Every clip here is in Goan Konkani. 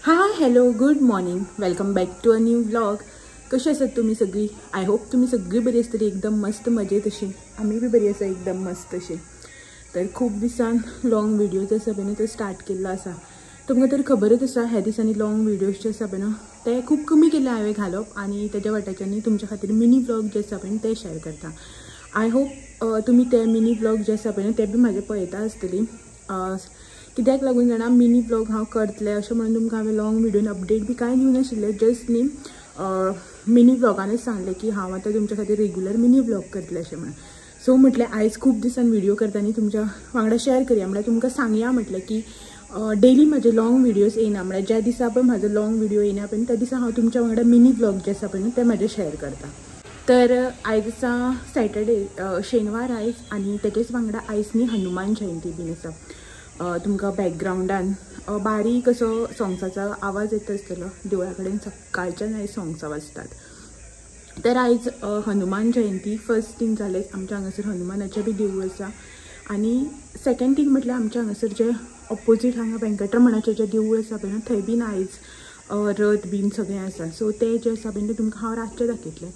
Hi hello good morning, welcome back to a new vlog. कशी आसात तुमी सगळी? I hope तुमी सगळी बरी आसतली, एकदम मस्त मजेत अशी. आमी बी बरी आसा एकदम मस्त अशी. तर खूब दिसान लॉंग व्हिडियोज आसा पळय न्हू ते स्टार्ट केल्लो आसा. तुमकां तर खबरच आसा ह्या दिसांनी लॉंग व्हिडियोज जे आसा पळय न्हू ते खूब कमी केले हांवें घालप आनी तेज्या वाट्याच्यानी तुमच्या खातीर मिनी व्लॉग जे आसा पळय ते शेअर करता. I hope तुमी ते मिनी व्लॉग जे आसा पळय न्हू ते बी म्हाजे पळयता आसतली. कित्याक लागून जाणा मिनी व्लॉग हांव करतलें अशें म्हणून तुमकां हांवें लॉंग व्हिडियोन अपडेट बी कांय दिवनाशिल्लें. जस्ट न्ही मिनी व्लॉगानच सांगलें की हांव आतां तुमच्या खातीर रेगुलर मिनी व्लॉग करतलें अशें म्हणून. सो म्हटलें आयज खूब दिसान व्हिडियो करता न्ही तुमच्या वांगडा शेअर करया, म्हळ्यार तुमकां सांगया म्हटलें की डेली म्हाजे लॉंग व्हिडियोज येयना, म्हळ्यार ज्या दिसा पळय म्हाजो लॉंग व्हिडियो येयना पळय त्या दिसा हांव तुमच्या वांगडा मिनी व्लॉग जे आसा पळय ते म्हाजे शेअर करता. तर आयज आसा सॅटर्डे, शेनवार आयज, आनी तेजेच वांगडा आयज न्ही हनुमान जयंती बीन आसा. तुमकां बॅकग्रावंडान बारीक असो सोंग्साचो आवाज येता आसतलो, देवळा कडेन सकाळच्यान आयज सोंग्सां वाजतात. तर आयज हनुमान जयंती फर्स्ट थींग जालें, आमच्या हांगासर हनुमानाचें बी देवूळ आसा. आनी सेकंड थींग म्हटल्यार आमच्या हांगासर जे ऑपोजीट हांगा वेंकटरमणाचें जें देवूळ आसा पळय न्हू थंय बीन आयज रथ बीन सगळें आसा. सो तें जें आसा पळय न्हू तुमकां हांव रातचें दाखयतलें.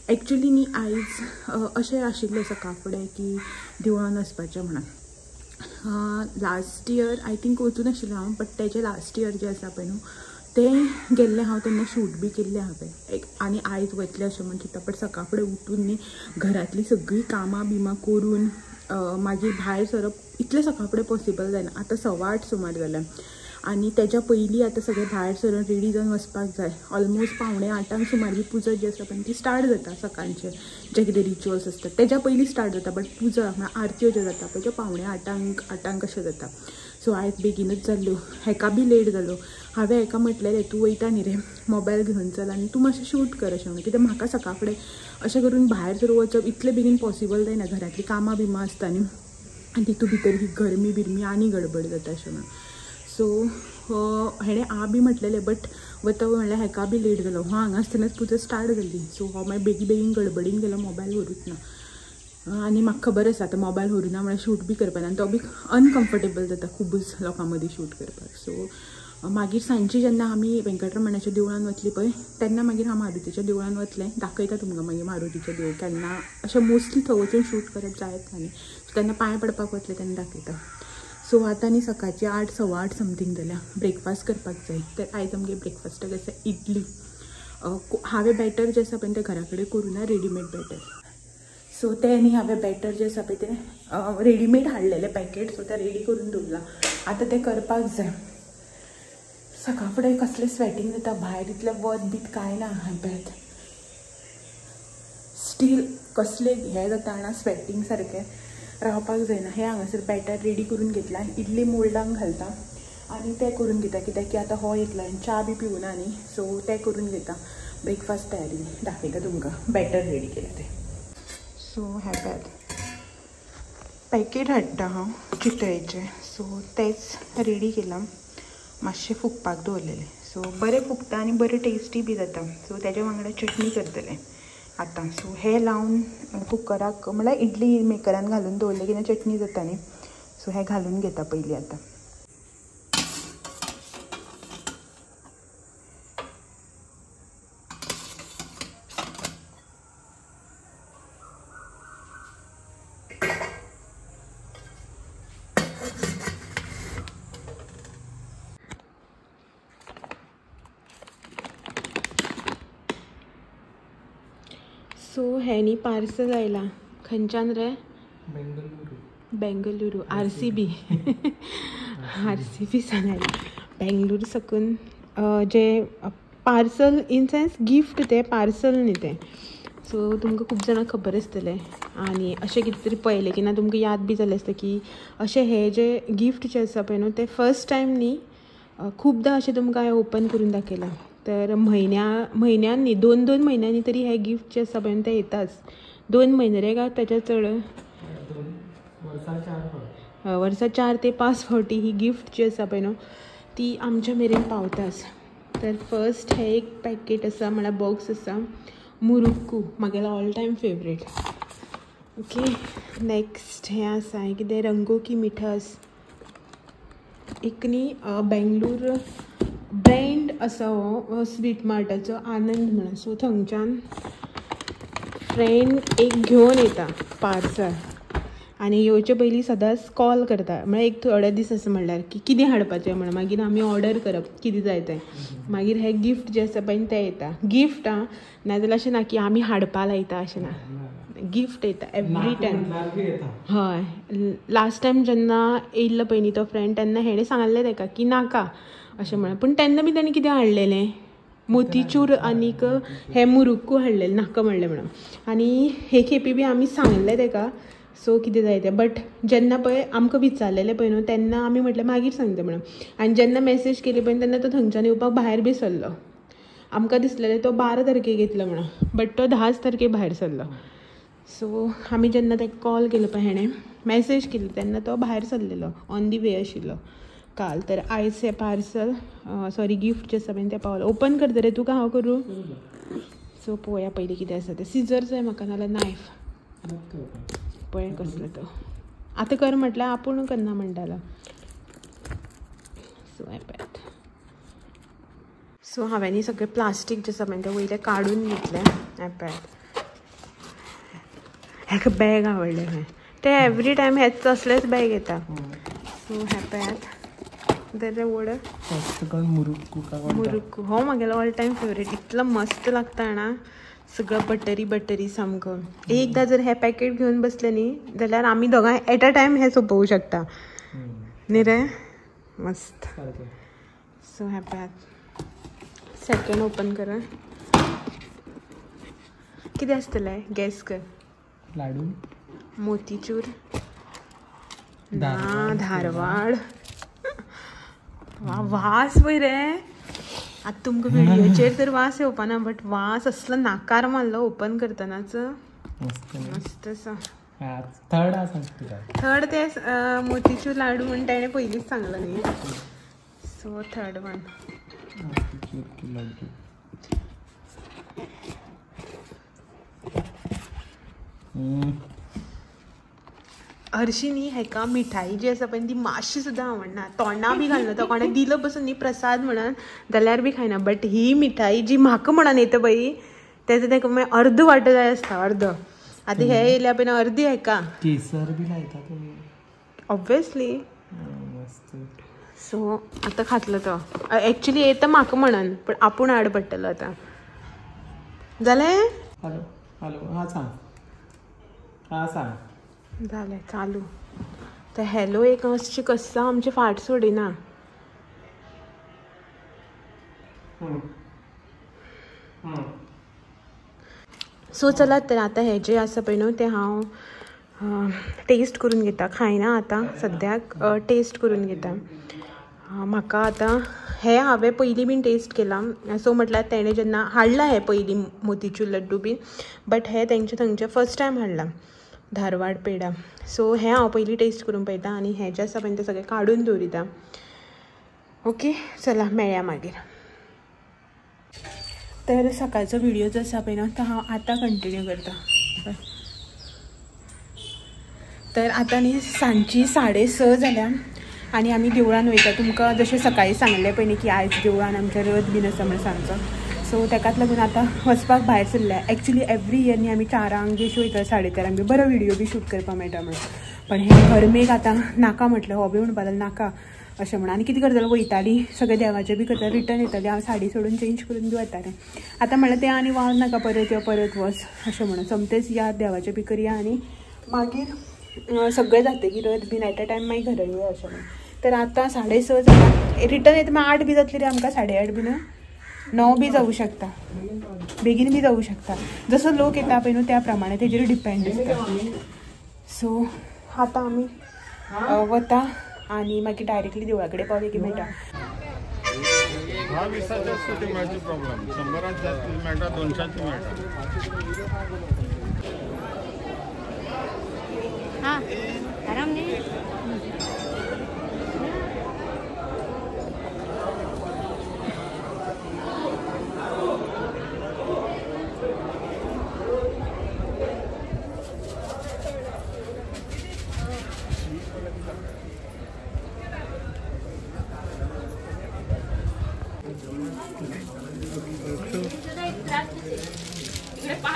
एक्चुली न्ही आयज अशें आशिल्लें सकाळ फुडें की देवळान वचपाचें म्हणून. लास्ट इयर I think वचूं नाशिल्लें हांव, बट तेजें लास्ट इयर जें आसा पळय न्हू तें गेल्लें हांव तेन्ना शूट बी केल्लें हांवें एक. आनी आयज वतलें अशें म्हण चिंता, बट सकाळ फुडें उठून न्ही घरांतलीं सगळीं कामां बिमां करून मागीर भायर सरप इतलें सकाळ फुडें पॉसिबल जायना. आतां 8:15 सुमार जालें आनी तेज्या पयलीं आतां सगळें भायर सरून रेडी जावन वचपाक जाय. ऑलमोस्ट 7:45 सुमार बी पुजा जी आसा पळय ती स्टार्ट जाता. सकाळचें जे कितें रिच्युअल्स आसतात तेज्या पयलीं स्टार्ट जाता, बट पुजा म्हळ्यार आरत्यो ज्यो जाता पळय त्यो 7:45 8 अशें जाता. सो आयज बेगीनच जाल्ल्यो, हेका बी लेट जालो. हांवें हेका म्हटलेलें तूं वयता न्ही रे मोबायल घेवन चल आनी तूं मातशें शूट कर अशें म्हणून, कित्याक म्हाका सकाळ फुडें अशें करून भायर सरून वचप इतलें बेगीन पॉसिबल जायना. घरांतलीं कामां बिमां आसता न्ही आनी तितूंत भितर ही गरमी बिरमी आनी गडबड जाता अशें म्हणून. सो हेणें आ बी म्हटलेलें, बट वता म्हणल्यार हेका बी लेट जालो. हो हांगा आसतनाच पुजा स्टार्ट जाल्ली. सो हो मागीर बेगीन बेगीन गडबडीन गेलो, मोबायल व्हरूच ना. आनी म्हाका खबर आसा आतां मोबायल व्हरूं ना म्हळ्यार शूट बी करपाक आनी तो बी अनकम्फर्टेबल जाता खुबूच लोकां मदीं शूट करपाक. सो मागीर सांजची जेन्ना आमी वेंकटरमणाच्या देवळान वतली पळय तेन्ना मागीर हांव मारुतीच्या देवळान वतलें, दाखयता तुमकां मागीर मारुतीचें देवूळ केन्ना अशें मोस्टली थंय वचून शूट करप जायत ना न्ही, सो तेन्ना पांय पडपाक वतलें तेन्ना दाखयता. सो आतां न्ही सकाळची 8 सव्वा 8 समथींग जाल्या, ब्रेकफास्ट करपाक जाय. तर आयज आमगे ब्रेकफास्टाक आसा इडली. हांवें बॅटर जें आसा पळय तें घरा कडेन करूं ना, रेडीमेड बॅटर. सो तें न्ही हांवें बॅटर जें आसा पळय तें रेडीमेड हाडलेलें पॅकेट, सो तें रेडी करून दवरलां. आतां तें करपाक जाय. सकाळ फुडें कसलें स्वेटींग जाता, भायर इतलें वत बीत कांय ना, बेत स्टील कसलें हें जाता ना, स्वेटींग सारकें रावपाक जायना. हें हांगासर बॅटर रेडी करून घेतलां, इडली मोल्डांक घालता आनी तें करून घेता, कित्याक की आतां हो येतलो आनी च्या बी पिवना न्ही, सो तें करून घेता. ब्रेकफास्ट तयारी दाखयता तुमकां बॅटर रेडी केलां तें. सो हें पळयात पॅकेट हाडटा हांव चितळेचें, सो तेंच रेडी केलां, मातशें फुगपाक दवरलेलें. सो बरें फुगता आनी बरें टेस्टी बी जाता. सो तेज्या वांगडा चटणी करतलें आतां. सो हें लावन कुकराक म्हळ्यार इडली मेकरान घालून दवरलें की ना चटणी जाता न्ही, सो हें घालून घेता पयलीं आतां. सो हें न्ही पार्सल आयलां, खंयच्यान रे? बेंगलुरू. बेंगलुरू RCB RCB सान आयलां. बेंगलुरू साकून जे पार्सल इन सेन्स गिफ्ट, तें पार्सल न्ही तें. सो तुमकां खूब जाणांक खबर आसतलें आनी अशें कितें तरी पळयलें की ना तुमकां याद बी जालें आसता की अशें हें जें गिफ्ट जें आसा पळय न्हू तें फर्स्ट टायम न्ही, खुबदां अशें तुमकां हांवें ओपन करून दाखयलां. तर म्हयन्यान न्ही, 2-2 म्हयन्यांनी तरी हे गिफ्ट जे आसा पळय तें येताच. 2 म्हयने रे काय तेच्या चड, वर्सा 4 ते 5 फावटी ही गिफ्ट जी आसा पळय न्हू ती आमच्या मेरेन पावताच. तर फर्स्ट हें एक पॅकेट आसा, म्हळ्यार बॉक्स आसा, मुरुक्कू, म्हागेलो all time favourite. Okay next हें आसा, हें कितें रंगो की मिठास, एक न्ही बेंगलोर ब्रँड आसा हो स्वीट मार्टाचो आनंद म्हणून. सो थंयच्यान फ्रेंड एक घेवन येता पार्सल आनी येवचे पयलीं सदांच कॉल करता, म्हळ्यार एक थोडे दीस आसा म्हणल्यार की कितें हाडपाचें म्हणून, मागीर आमी ऑर्डर करप कितें जाय तें. मागीर हें गिफ्ट जें आसा पळय तें येता गिफ्ट आं, नाजाल्यार अशें ना की आमी हाडपा लायता अशें ना, गिफ्ट येता एवरी टायम. हय, लास्ट टायम जेन्ना येयल्लो पळय न्ही तो फ्रेंड तेन्ना हेणें सांगलें तेका की नाका अशें म्हणून, पूण तेन्ना बी तेणें कितें हाडलेलें मोतीचूर आनीक हें मुरुक्कू हाडलेलें नाका म्हणलें म्हणून. आनी हे खेपी बी आमी सांगलें तेका सो कितें जाय तें, बट जेन्ना पळय आमकां विचारलेलें पळय न्हू तेन्ना आमी म्हटलें मागीर सांगता म्हणून. आनी जेन्ना मॅसेज केली पळय तेन्ना तो थंयच्यान येवपाक भायर बी सरलो, आमकां दिसलेलें तो 12 तारखेक येतलो म्हणून, बट तो 10 तारखेक भायर सरलो. सो आमी जेन्ना ताका कॉल केलो पळय हेणें मॅसेज केली तेन्ना तो भायर सरलेलो, ऑन the वे आशिल्लो काल. तर आयज हें पार्सल सॉरी गिफ्ट जें आसा पळय तें पावलें. ओपन करता रे तुका हांव करूं? सो पळोवया पयलीं कितें आसा तें. सिजर जाय म्हाका नाल्यार नायफ. पळय कसलो तो आतां कर म्हटल्यार आपूण करना म्हणटालो. सो हें पळयात. सो हांवें सगळें प्लास्टीक जें आसा पळय तें वयलें काडून घेतलें. हें पळयात, हेका बॅग आवडलें खंय, तें एवरी टायम हेच तसलेच बॅग येता. सो हें पळयात, दर वड मुरुक्कू हो म्हागेलो ऑल टायम फेवरेट, इतलो मस्त लागता जाणा, सगळं बटरी बटरी सामको. एकदां जर हें पॅकेट घेवन बसलें न्ही जाल्यार आमी दोगांय एट अ टायम हें सोंपोवंक शकता न्ही रे, मस्त. सो हें पळयात, सेकंड ओपन करा, कितें आसतलें गॅस कर. लाडू, मोतीचूर ना, धारवाड. वा वास पळय रे, आतां तुमकां व्हिडियोचेर तर वास येवपा ना, बट वास असलो नाकार मारलो ओपन करतनाच, मस्त आसा. थर्ड ते मोतीचूर लाडू म्हण तेणें पयलींच सांगलां न्ही. सो थर्ड वन हरशी न्ही हेका मिठाई जी आसा पळय ती मातशी सुद्दां आवडना, तोंडा बी घालना, तो कोणें दिलो पसून न्ही प्रसाद म्हणून जाल्यार बी खायना, बट he मिठाई जी म्हाका म्हणून येता पळय तेजो तेका मागीर अर्द वांटो जाय आसता, अर्द. आतां हे येयल्या पळय अर्दी हेका केसर बी लायता तुमी ऑब्वियसली. सो आतां खातलो तो, एक्चुली येता म्हाका म्हणून, पण आपूण आड पडटलो आतां. जालें? हॅलो हॅलो, हां सांग, हां सांग. जालें चालू. तर हॅलो एक अशी कसो आमची फाट सोडिना. सो चलात तर आतां हें जें आसा पळय न्हू तें हांव टेस्ट करून घेता, खायना आतां सद्याक, टेस्ट करून घेता. म्हाका आतां हें हांवें पयलीं बीन टेस्ट केलां, सो म्हटल्यार तेणें जेन्ना हाडलां हें पयलीं मोतीचूर लड्डू बीन, बट हें तेंचे थंयचें फर्स्ट टायम हाडलां धारवाड पेडा. सो हें हांव पयलीं टेस्ट करून पळयता आनी हें जें आसा पळय तें सगळें काडून दवरिता. ओके चला मेळया मागीर. तर सकाळचो व्हिडिओ जो आसा पळय न्हू तो हांव आतां कंटिन्यू करता. तर आतां न्ही सांजची 6:30 जाल्या आनी आमी देवळान वयता. तुमकां जशें सकाळीं सांगलें पळय न्ही की आयज देवळान आमच्या रथ बीन आसा म्हणून सांगचो, सो तेकाच लागून आतां वचपाक भायर सरल्या. एक्चुली एवरी इयर न्ही आमी 4ांक बी अशें वयता, 4:30 बी, बरो व्हिडिओ बी शूट करपाक मेळटा म्हणून. पण हे गरमेक आतां नाका म्हटलें, हो बी म्हणपाक लागलो नाका अशें म्हणून. आनी कितें करतालें, वयताली सगळें देवाचें बी करता, रिटर्न येताली, हांव साडी सोडून चेंज करून बी वतालें. आतां म्हणलें तें आनी वावर नाका, परत यो परत वच अशें म्हणून, सोमतेंच या देवाचें बी करया आनी मागीर सगळें जातकीर रथ बीन एट अ टायम मागीर घरा येवया अशें म्हणून. तर आतां 6:30 जाल्या, रिटर्न येता मागीर 8 बी जातली रे आमकां, 8:30 बी ना, 9 बी जावूं शकता, बेगीन बी जावूं शकता, जसो लोक येता पळय न्हू त्या प्रमाणे तेजेर डिपेंड आसता. सो आतां आमी वता आनी मागीर डायरेक्टली देवळा कडेन पावले की मेळटा. हां आराम न्ही.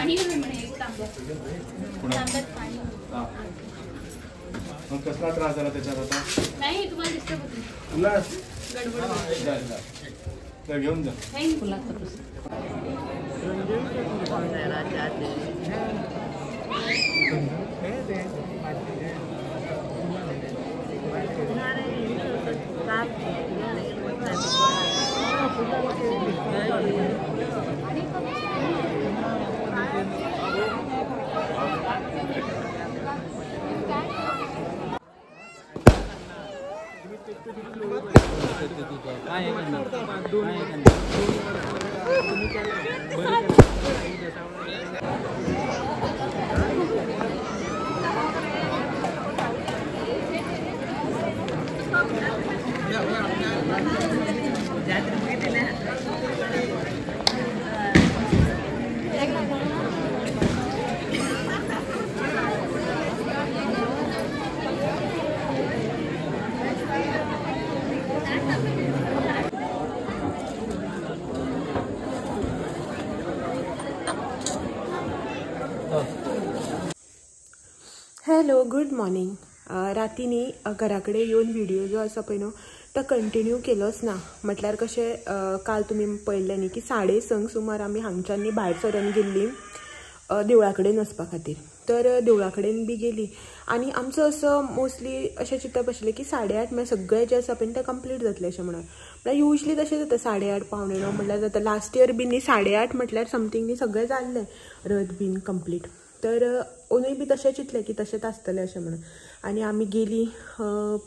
पाणी मग कसला त्रास झाला त्याच्यात आता? नाही, तुम्हाला डिस्टर्ब होत. गडबड घेऊन जा. Hello, good morning. राती न्ही घरा कडेन येवन व्हिडिओ जो आसा पळय न्हू तो कंटिन्यू केलोच ना. म्हटल्यार कशें काल तुमी पळयल्लें न्ही की 6:30 सुमार आमी हांगच्यान न्ही भायर सरून गेल्ली देवळा कडेन वचपा खातीर. तर देवळा कडेन बी गेली आनी आमचो असो मोस्टली अशें चिंतप आशिल्लें की 8:30 म्हळ्यार सगळें जें आसा पळय तें कंप्लीट जातलें अशें म्हणून. म्हळ्यार युजली तशें जाता 8:30 8:45 म्हटल्यार जाता. लास्ट इयर बी न्ही 8:30 म्हटल्यार समथींग न्ही सगळें जाल्लें रथ बीन कंप्लीट. तर ओनूय बी तशें चिंतलें की तशेंच आसतलें अशें म्हणून. आनी आमी गेली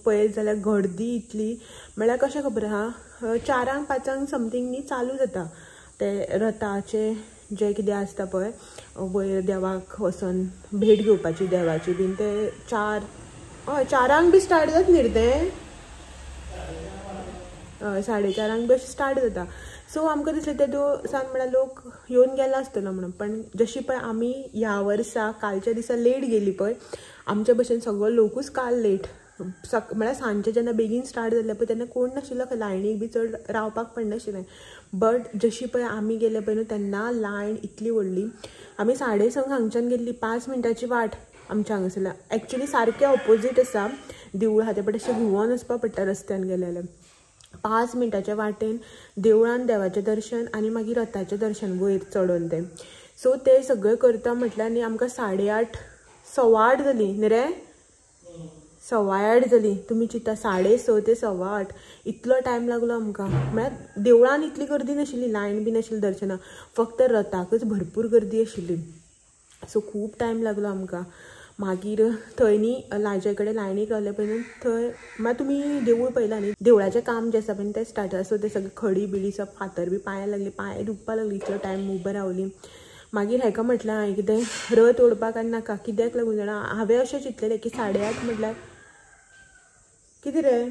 पळयत जाल्यार गर्दी इतली म्हळ्यार कशें खबर आहा 4-5 समथींग न्ही चालू जाता ते रथाचे जे कितें आसता पळय वयर देवाक वचोन भेट घेवपाची देवाची बीन ते 4:00 बी स्टार्ट जाता न्ही तें 4:30 बी अशें स्टार्ट जाता. सो आमकां दिसलें ते दिसान म्हळ्यार लोक येवन गेला आसतलो म्हणून. पण जशी पळय आमी ह्या वर्सा कालच्या दिसा लेट गेली पळय आमच्या भशेन सगळो लोकूच काल लेट म्हळ्यार सांजचे जेन्ना बेगीन स्टार्ट जाल्लें पळय तेन्ना कोण नाशिल्लो खंय लायनीक बी चड रावपाक पडनाशिल्लें. बट जशी पळय आमी गेले पळय न्हू तेन्ना लायन इतली व्हडली. आमी 6:30 हांगच्यान गेल्ली, 5 मिनटांची वाट आमच्या हांगासरल्यान. एक्चुली सारकें ऑपोजीट आसा देवूळ आहा तें, बट अशें घुंवोन वचपा पडटा रस्त्यान गेले जाल्यार. 5 मिनटाच्या वाटेन देवळान देवाचें दर्शन आनी मागीर रथाचें दर्शन वयर चडोन तें. सो तें सगळें करता म्हटल्यार न्ही आमकां 8:30 8:15 जाली न्ही रे, 8:15 जाली. तुमी चिंता 6:30 ते 8:15 इतलो टायम लागलो आमकां. म्हळ्यार देवळान इतली गर्दी नाशिल्ली, लायन बी नाशिल्ली दर्शनाक, फक्त रथाकच भरपूर गर्दी आशिल्ली. सो खूब टायम लागलो आमकां. मागीर थंय न्ही लाजे कडेन लायनीक रावले पळय थंय मागीर तुमी देवूळ पळयलां न्ही, देवळाचें काम जें आसा पळय तें स्टार्ट जालें. सो तें सगळें खडी बिडी सब फातर बी पांयां लागली, पांय दुखपा लागली, इतलो टायम उबो रावली. मागीर हेका म्हटलें हांवें कितें रथ ओडपाक आनी नाका, कित्याक लागून जाणा हांवें अशें चिंतलेलें की 8:30 म्हटल्यार कितें रे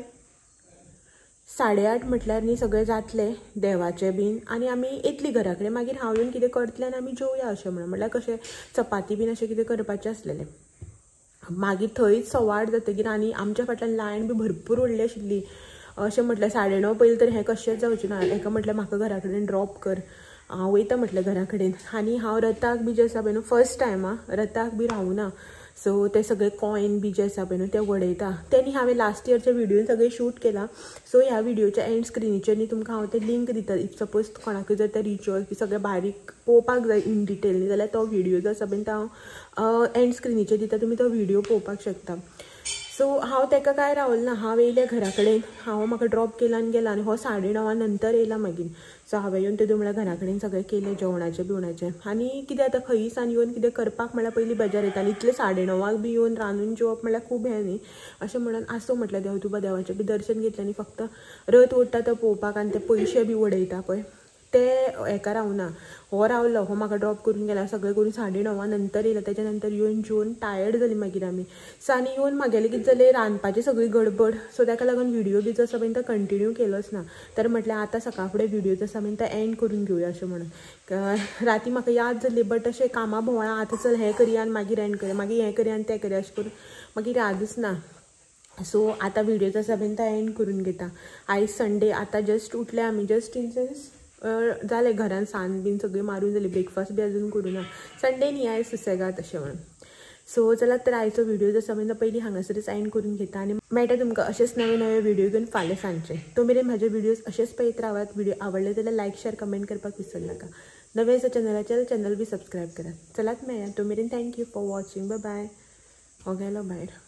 8:30 म्हटल्यार न्ही सगळें जातलें देवाचें बीन आनी आमी येतली घरा कडेन, मागीर हांव येवन कितें करतलें आनी आमी जेवया अशें म्हणून. म्हटल्यार कशें चपाती बीन अशें कितें करपाचें आसलेलें. मागीर थंयच 8:15 जातकीर आनी आमच्या फाटल्यान लायन बी भरपूर व्हडली आशिल्ली. अशें म्हटल्यार 9:30 पयलीं तर हें कशेंच जावचें ना. हेका म्हटल्यार म्हाका घरा कडेन ड्रॉप कर, हांव वयता म्हटलें घरा कडेन. आनी हांव रथाक बी जें आसा पळय न्हू फर्स्ट टायम आं रथाक बी रावना. सो ते सगळे कॉयन बी जे आसा पळय न्हू ते वडयता. तेन्ही हांवें लास्ट इयरच्या व्हिडियोन सगळें शूट केलां. सो ह्या व्हिडियोच्या एंड स्क्रिनीचेर न्ही तुमकां हांव ते लिंक दिता. If suppose कोणाकूय जर ते रिच्युअल बी सगळें बारीक पळोवपाक जाय इन डिटेल न्ही जाल्यार तो व्हिडियो जो आसा पळय तो हांव एंड स्क्रिनीचेर दिता, तुमी तो व्हिडियो पळोवपाक शकता. सो हांव ताका कांय रावलें ना, हांव येयलें घरा कडेन, हांव म्हाका ड्रॉप केला आनी गेला. आनी हो 9:30 नंतर येयला मागीर. सो हांवें येवन तेदो म्हळ्यार घरा कडेन सगळें केलें जेवणाचें बिवणाचें. आनी कितें आतां खंयी सान येवन कितें करपाक म्हळ्यार पयलीं बेजार येता आनी इतलें 9:30 बी येवन रांदून जेवप म्हळ्यार खूब हें न्ही. अशें म्हणून आसूं म्हटलें देव तुका देवाचें बी दर्शन घेतलें आनी फक्त रथ ओडटा तो पळोवपाक आनी ते पयशे बी वडयता पळय ते हेका रावना. हो रावलो, हो म्हाका ड्रॉप करून गेला, सगळें करून 9:30 नंतर येयला. तेच्या नंतर येवन जेवन टायर्ड जाली मागीर आमी. सो आनी येवन म्हागेलें कितें जालें रांदपाची सगळी गडबड. सो ताका लागून व्हिडियो बी जो आसा पळय तो कंटिन्यू केलोच ना. तर म्हटलें आतां सकाळ फुडें व्हिडियो जो आसा पळय तो एंड करून घेवया अशें म्हणून. राती म्हाका याद जाली बट अशें कामां भोंवळां आतां चल हें करया आनी मागीर एंड करया, मागीर हें करया आनी तें करया अशें करून मागीर यादच ना. सो आतां व्हिडियो जो आसा पळय तो एंड करून घेता. आयज संडे, आतां जस्ट उठले आमी, जस्ट इन सेन्स जालें घरान सान बीन सगळी मारून जाली, ब्रेकफास्ट बी अजून करूं ना, संडे न्ही आयज सुसेगाद अशें म्हणून. सो चला तर आयचो व्हिडिओ जो आसा पयलीं पयलीं हांगासरच एंड करून घेता आनी मेळटा तुमकां अशेंच नवे नवे व्हिडिओ घेवन फाल्यां सांजचे. तो मेरेन म्हाजे व्हिडियोज अशेंच पळयत रावात. व्हिडिओ आवडले जाल्यार लायक शेअर कमेंट करपाक विसर नाका. नवे आसा चॅनलाचेर चॅनल बी सबस्क्रायब करात. चलात मेळया, तो मेरेन thank you for watching, bye bye. हो गेलो भायर.